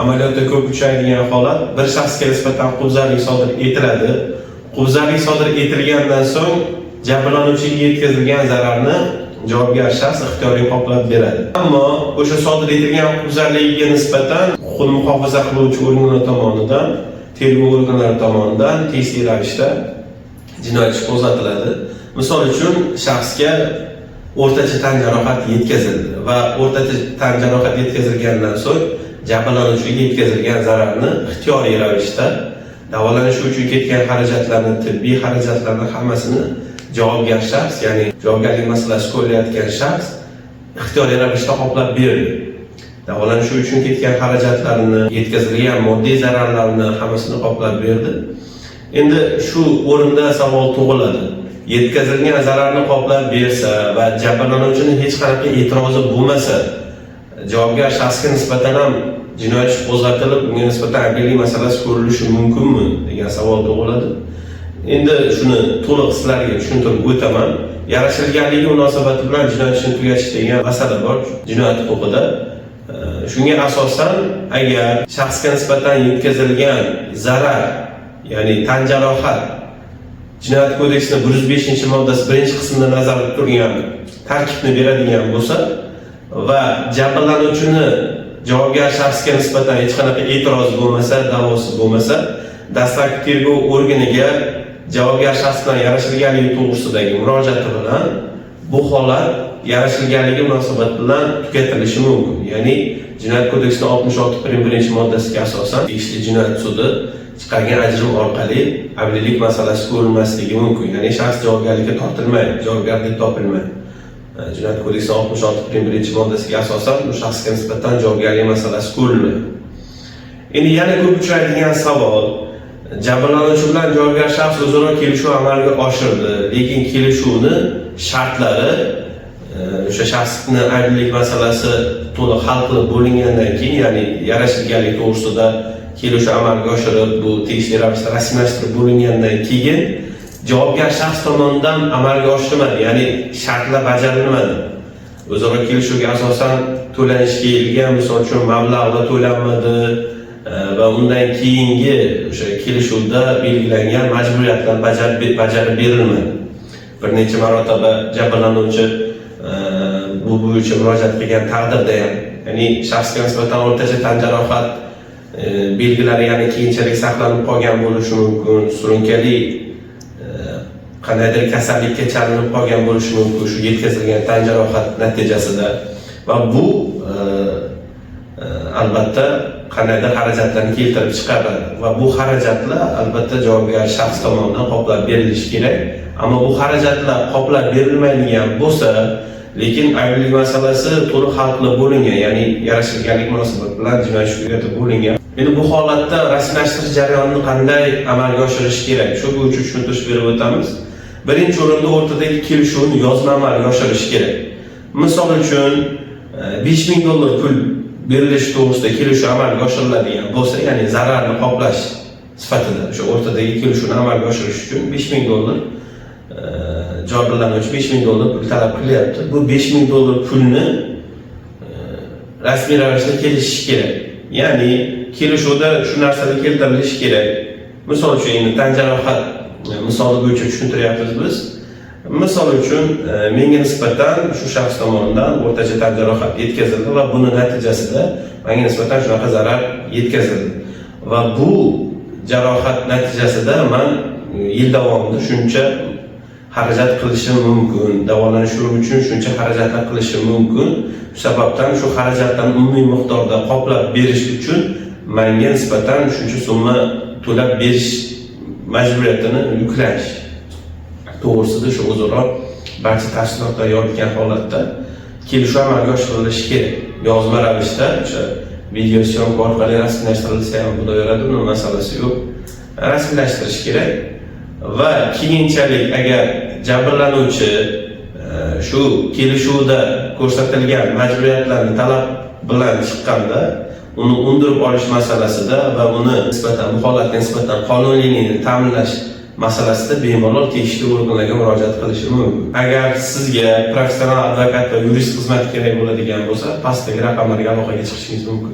Amaliyotda ko'p uchraydigan holat: bir shaxsga nisbatan huquqbuzarlik sodir etiladi. Huquqbuzarlik sodir etilgandan so'ng jabrlanuvchiga yetkazilgan zararni javobgar shaxs ixtiyoriy qoplab beradi. Ammo o'sha sodir etilgan huquqbuzarligiga nisbatan huquqni muhofaza qiluvchi organlar tomonidan, tergov organlari tomonidan tegishli ravishda jinoyat ishi qo'zg'atiladi. Misol uchun, shaxsga o'rtacha tan jarohati yetkazildi va o'rtacha tan jarohati yetkazilgandan so'ng jabrlanuvchiga yetkazilgan zararni ixtiyoriy ravishda davolanish uchun ketgan xarajatlarni, tibbiy xarajatlarni hammasini javobgar shaxs, ya'ni javobgarlik masalasi ko'rilayotgan shaxs ixtiyoriy ravishda qoplab berdi. Davolanishi uchun ketgan xarajatlarni, yetkazilgan moddiy zararlarni hammasini qoplab berdi. Endi shu o'rinda savol tug'iladi. Yetkazilgan zararni qoplab bersa va jabrlanuvchini hech qanaqa e'tirozi bo'lmasa, javobgar shaxsga nisbatan ham jinoyat ishi qo'zg'atilib, unga nisbatan ayblik masalasi ko'rilishi mumkinmi degan savol tug'iladi. Endi shuni to'liq sizlarga tushuntirib o'taman. Yarashilganligi munosabati bilan jinoyat ishini tugatish degan masala bor jinoyat huquqida. Shunga asosan, agar shaxsga nisbatan yetkazilgan zarar, ya'ni tan jarohat Jinoyat kodeksining 105-moddasi birinchi qismida nazarda tutilgan tarkibni beradigan bo'lsa va jabrlanuvchini javobgar shaxsga nisbatan hech qanaqa e'tiroz bo'lmasa, da'vosi bo'lmasa, dastlabki tergov organiga javobgar shaxs bilan yarashilganligi to'g'risidagi murojaati bilan bu holat yarashilganligi munosabati bilan tugatilishi mumkin. Ya'ni Jinoyat kodeksining 66 prim birinchi moddasiga asosan tegishli jinoyat sudi chiqargan ajrim orqali ablilik masalasi ko'rilmasligi mumkin. Ya'ni shaxs javobgarlikka tortilmaydi, javobgar deb topilmaydi. Jinoyat kodeksining 66 prim birinchi moddasiga asosan bu shaxsga nisbatan javobgarlik masalasi ko'rilmaydi. Endi yana ko'p uchraydigan savol: jabrlanuvchi bilan javobgar shaxs o'zaro kelishuv amalga oshirdi, lekin kelishuvni shartlari o'sha shaxsni ayblik masalasi to'liq hal qilib bo'lingandan keyin, ya'ni yarashilganlik to'g'risida kelishuv amalga oshirib, bu tegishli ravishda rasmiylashtirib bo'lingandan keyin javobgar shaxs tomonidan amalga oshirilmadi, ya'ni shartlar bajarilmadi. O'zaro kelishuvga asosan to'lanishi kerakilgan, misol uchun, mablag'lar to'lanmadi va undan keyingi o'sha kelishuvda belgilangan majburiyatlar bajarib berilmadi. Bir necha marotaba jabrlanuvchi bu bo'yicha murojaat qilgan taqdirda ham, ya'ni shaxsga nisbatan o'rtacha tan jarohat belgilari yana keyinchalik saqlanib qolgan bo'lishi mumkin, surunkali qandaydir kasallikka chalinib qolgan bo'lishi mumkin shu yetkazilgan tan jarohat natijasida va bu albatta qandaydir xarajatlarni keltirib chiqaradi va bu xarajatlar albatta javobgar shaxs tomonidan qoplab berilishi kerak. Ammo bu xarajatlar qoplab berilmaydigan bo'lsa, lekin ayblik masalasi to'liq hal qilib bo'lingan, ya'ni yarashilganlik munosabati bilan jinoyat ishi tugatib bo'lingan. Endi bu holatda rasmiylashtirish jarayonini qanday amalga oshirish kerak, shu bo'yicha tushuntirish berib o'tamiz. Birinchi o'rinda o'rtadagi kelishuvni yozma amalga oshirish kerak. Misol uchun, 5000 dollar pul berilishi to'g'risida kelishuv amalga oshiriladigan bo'lsa, ya'ni zararni qoplash sifatida o'sha o'rtadagi kelishuvni amalga oshirish uchun 5000 dollar, jabrlanuvchi 5000 dollar pul talab qilyapti. Bu 5000 dollar pulni rasmiy ravishda kelishish kerak, ya'ni kelishuvda shu narsalar keltirilishi kerak. Misol uchun, endi tan jarohat misoli bo'yicha tushuntiryapmiz biz. Misol uchun, menga nisbatan shu shaxs tomonidan o'rtacha tan jarohat yetkazildi va buni natijasida menga nisbatan shunaqa zarar yetkazildi va bu jarohat natijasida man yil davomida shuncha xarajat qilishim mumkin, davolanishim uchun shuncha xarajatlar qilishim mumkin. Shu sababdan shu xarajatlarni umumiy miqdorda qoplab berish uchun manga nisbatan shuncha summa to'lab berish majburiyatini yuklash to'g'risida shu o'zaro barcha tafsilotlar yoritgan holatda kelishuv amalga oshirilishi kerak. Yozma ravishda, o'sha video съёмка orqali rasmiylashtirilsa ham bo'laveradi, uni masalasi yo'q. Rasmiylashtirish kerak va keyinchalik agar jabrlanuvchi shu kelishuvda ko'rsatilgan majburiyatlarni talab bilan chiqqanda, uni undirib olish masalasida va uni nisbatan, bu holatga nisbatan qonuniyligini ta'minlash masalasida bemalol tegishli organlarga murojaat qilishi mumkin. Agar sizga professional advokat va yurist xizmati kerak bo'ladigan bo'lsa, pastdagi raqamlarga aloqaga chiqishingiz mumkin.